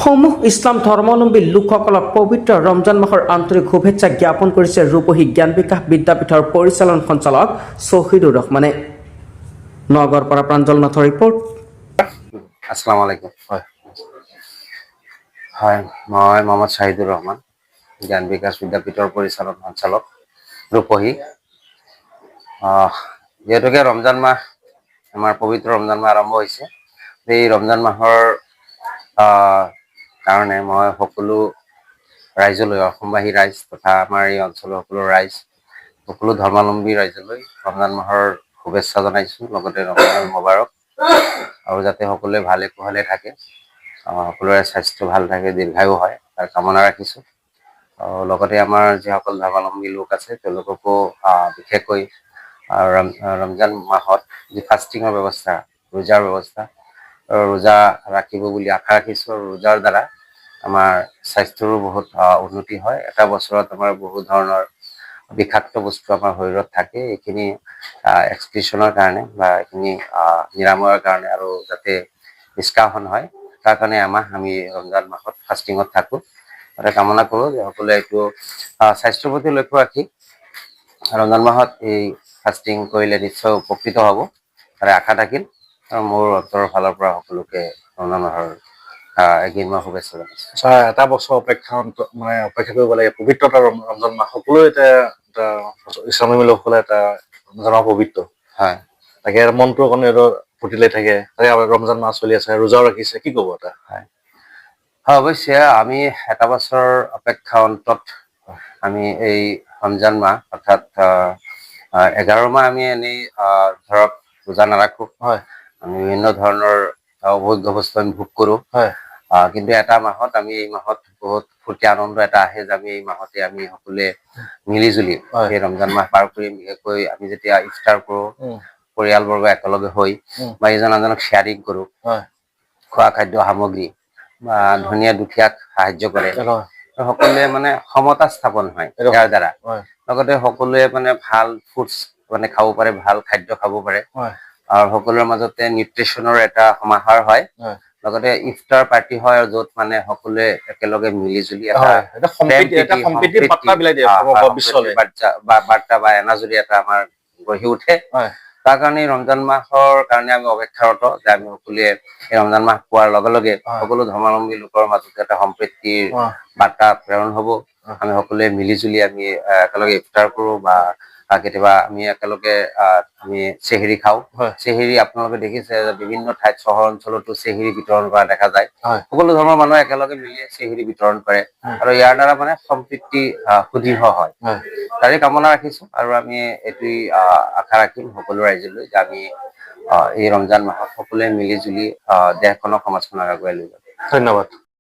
সমূহ ইছলাম ধৰ্মাৱলম্বী লোকসকলক পবিত্ৰ ৰমজান মাহৰ আন্তৰিক শুভেচ্ছা জ্ঞাপন কৰিছে ৰূপহী জ্ঞান বিকাশ বিদ্যাপীঠৰ পৰিচালন সঞ্চালক শ্বহিদুৰ ৰহমানে। নগাঁৱৰ পৰা প্ৰাঞ্জল নাথৰ ৰিপৰ্ট। আসসালামু আলাইকুম। হয়। হয়, মই মহম্মদ শ্বাহিদুৰ ৰহমান, জ্ঞান বিকাশ বিদ্যাপীঠৰ পৰিচালন সঞ্চালক, ৰূপহী। যিহেতুকে ৰমজান মাহ, আমাৰ পবিত্ৰ ৰমজান মাহ আৰম্ভ হৈছে, এই ৰমজান মাহৰ কাৰণে মই সকলো ৰাইজলৈ, অসমবাসী ৰাইজ তথা আমাৰ এই অঞ্চলৰ সকলো ৰাইজ, সকলো ধৰ্মাৱলম্বী ৰাইজলৈ ৰমজান মাহৰ শুভেচ্ছা জনাইছোঁ, লগতে ৰমজান মোবাৰক। আৰু যাতে সকলোৱে ভালে কুশলে থাকে, সকলোৰে স্বাস্থ্য ভাল থাকে, দীৰ্ঘায়ু হয়, তাৰ কামনা ৰাখিছোঁ। আৰু লগতে আমাৰ যিসকল ধৰ্মাৱলম্বী লোক আছে, তেওঁলোককো বিশেষকৈ ৰমজান মাহত যি ফাষ্টিঙৰ ব্যৱস্থা, ৰোজাৰ ব্যৱস্থা, আৰু ৰোজা ৰাখিব বুলি আশা ৰাখিছোঁ। আৰু ৰোজাৰ দ্বাৰা আমাৰ স্বাস্থ্যৰো বহুত উন্নতি হয়। এটা বছৰত আমাৰ বহুত ধৰণৰ বিষাক্ত বস্তু আমাৰ শৰীৰত থাকে। এইখিনি এক্সক্ৰিশ্যনৰ কাৰণে বা এইখিনি নিৰাময়ৰ কাৰণে আৰু যাতে নিষ্কাশন হয়, তাৰ কাৰণে এমাহ আমি ৰমজান মাহত ফাষ্টিঙত থাকোঁ। তাতে কামনা কৰোঁ যে সকলোৱে এইটো স্বাস্থ্যৰ প্ৰতি লক্ষ্য ৰাখি ৰমজান মাহত এই ফাষ্টিং কৰিলে নিশ্চয় উপকৃত হ'ব, তাৰে আশা থাকিল। আৰু মোৰ অন্তৰৰ ফালৰ পৰা সকলোকে ৰমজান মাহৰ এগিন মই শুভেচ্ছা জনাইছোঁ। ছাৰ, এটা বছৰ অপেক্ষা মানে অপেক্ষা কৰিব লাগে। পবিত্ৰতা ৰমজান মাহ, সকলোৱে এতিয়া এটা ইছলামী লোকসকলে এটা ৰমজান মাহ পবিত্ৰ। হয়। তাকে মনটো অকণ এইটো ফূৰ্তি লাগি থাকে। তাকে আমাৰ ৰমজান মাহ চলি আছে, ৰোজাও ৰাখিছে, কি ক'ব এটা? হয়, অৱশ্যে আমি এটা বছৰ অপেক্ষা অন্তত আমি এই ৰমজান মাহ, অৰ্থাৎ 11 মাহ আমি এনেই ধৰক ৰোজা নাৰাখোঁ। আমি বিভিন্ন ধৰণৰ অভোগ্য বস্তু আমি ভোগ কৰোঁ। কিন্তু এটা মাহত আমি এই মাহত বহুত ফূৰ্তি আনন্দ এটা আহে যে আমি এই মাহতে আমি সকলোৱে মিলি জুলি এই ৰমজান মাহ পাৰ কৰিম। বিশেষকৈ আমি যেতিয়া ইফতাৰ কৰোঁ, পৰিয়ালবৰ্গ একেলগে হৈ বা ইজন আনজনক শ্বেয়াৰিং কৰোঁ খোৱা খাদ্য সামগ্ৰী, বা ধনীয়া দুখীয়াক সাহায্য কৰে, সকলোৱে মানে সমতা স্থাপন হয় ইয়াৰ দ্বাৰা। লগতে সকলোৱে মানে ভাল ফুডছ মানে খাব পাৰে, ভাল খাদ্য খাব পাৰে আৰু সকলোৰে মাজতে নিউট্ৰিচনৰ এটা সমাহাৰ হয়। লগতে ইফতাৰ পাৰ্টি হয়, য'ত মানে সকলোৱে একেলগে মিলি জুলি এটা হয়, এটা প্ৰেম, সম্প্ৰীতি, এটা প্ৰীতি, সম্প্ৰীতিৰ সম্প্ৰীতি, বাৰ্তা বিলাই দিয়ে সমগ্ৰ হয়, বিশ্বলৈ। সম্প্ৰীতিৰ বাৰ্তা বা এনাজৰী এটা আমাৰ গঢ়ি উঠে। তাৰ কাৰণে এই ৰমজান মাহৰ কাৰণে আমি অপেক্ষাৰত যে আমি সকলোৱে এই ৰমজান মাহ পোৱাৰ লগে লগে সকলো ধৰ্মাৱলম্বী লোকৰ মাজত এটা সম্প্ৰীতিৰ বাৰ্তা প্ৰেৰণ হ'ব। আমি সকলোৱে মিলি জুলি আমি একেলগে ইফতাৰ কৰো বা কেতিয়াবা আমি একেলগে আমি চেহেৰি খাওঁ। চেহেৰি আপোনালোকে দেখিছে যে বিভিন্ন ঠাইত, চহৰ অঞ্চলতো চেহেৰি বিতৰণ কৰা দেখা যায়। সকলো ধৰ্মৰ মানুহে একেলগে মিলি চেহেৰি বিতৰণ কৰে আৰু ইয়াৰ দ্বাৰা মানে সম্প্ৰীতি সুদৃঢ় হয়। তাৰে কামনা ৰাখিছো। আৰু আমি এইটোৱেই আশা ৰাখিম সকলো ৰাইজলৈ যে আমি এই ৰমজান মাহত সকলোৱে মিলি জুলি দেশখনক, সমাজখনক আগুৱাই লৈ যাম। ধন্যবাদ।